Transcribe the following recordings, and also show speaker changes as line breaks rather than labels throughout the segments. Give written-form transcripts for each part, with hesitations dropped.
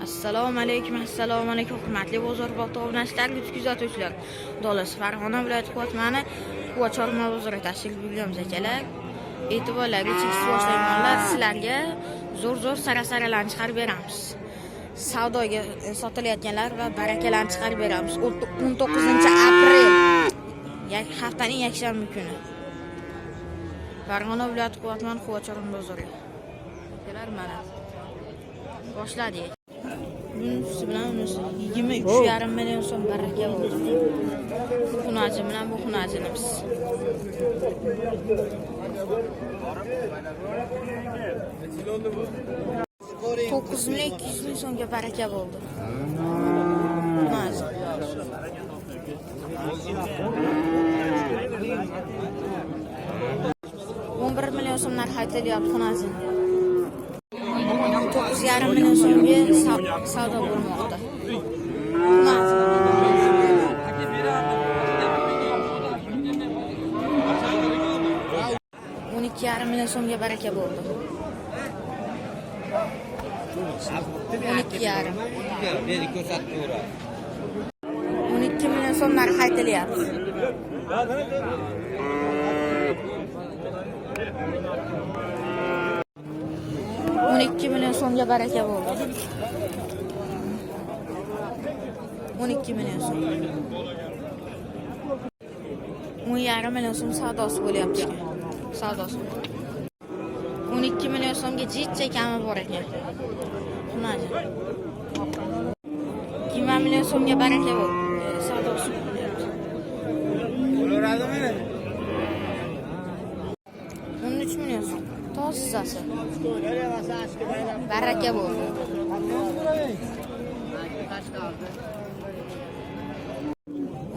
Assalomu alaykum, assalomu alaykum, hurmatli bozor obunachilar, kuzatuvchilar. Dolas Farg'ona viloyati Quva tumani Quva chorva bozoriga tashrif buyurganmiz, akalar. E'tiborlarga cheksiz boshlaymanlar, sizlarga zo'r-zo'r sara-saralarni chiqarib beramiz. Savdoga sotilayotganlar va barakalarni chiqarib beramiz. 19 aprel, haftaning yakshanba kuni. Farg'ona viloyati Quva tumani Quva chorva bozori. Akalar, mana boshladik. Bunisi bilan unisi 23,5 million so'm baraka bo'ldi. Bu xunajin bilan bu xunajinimiz. 9 million 200 ming so'mga baraka bo'ldi. Xunajin. 11 million so'm narx aytilyapti xunajinga. 9,5 million so'mga savdo bo'lmoqda. Xunajin. 12,5 million so'mga baraka bo'ldi. 12,5.
Beri ko'rsatib ko'radi.
12 million so'm narx aytilyapti. 12 million so'mga baraka bo'ldi. 12 million so'm. 10,5 million so'm savdosi bo'lyapti ekan. Savdosi. 12 million so'mga jidcha kami bor ekan. Xunaji. 20 million so'mga baraka bo'ldi. Savdosi bo'lyapti.
Bo'laveradimi?
13 million so'm. Tozasi. Baraka bo'ldi.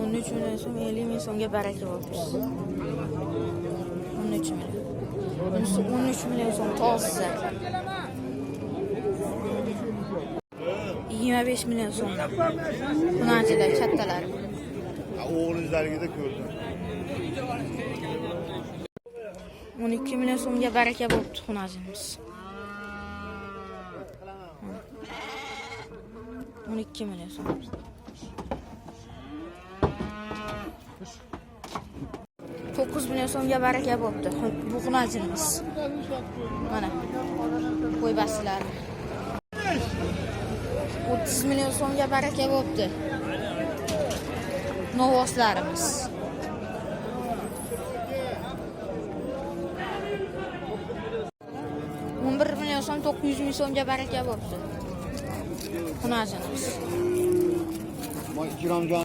13 million so'm 50 ming so'mga baraka bo'ldi. 13 million. Bunisi 13 million so'm toza. 25 million so'mdan. Xunachilar kattalari.
O'g'lingizlarigida ko'rdim.
12 million so'mga baraka bo'libdi xunajimiz. 12 million so'm. 9 million so'mga baraka bo'libdi bu xunajimiz. Mana qo'ybasilar. 30 million so'mga baraka bo'libdi. Novvoslarimiz. 11 million so'm 900 ming so'mga baraka bo'libdi. Xunajimiz.
Ikromjon.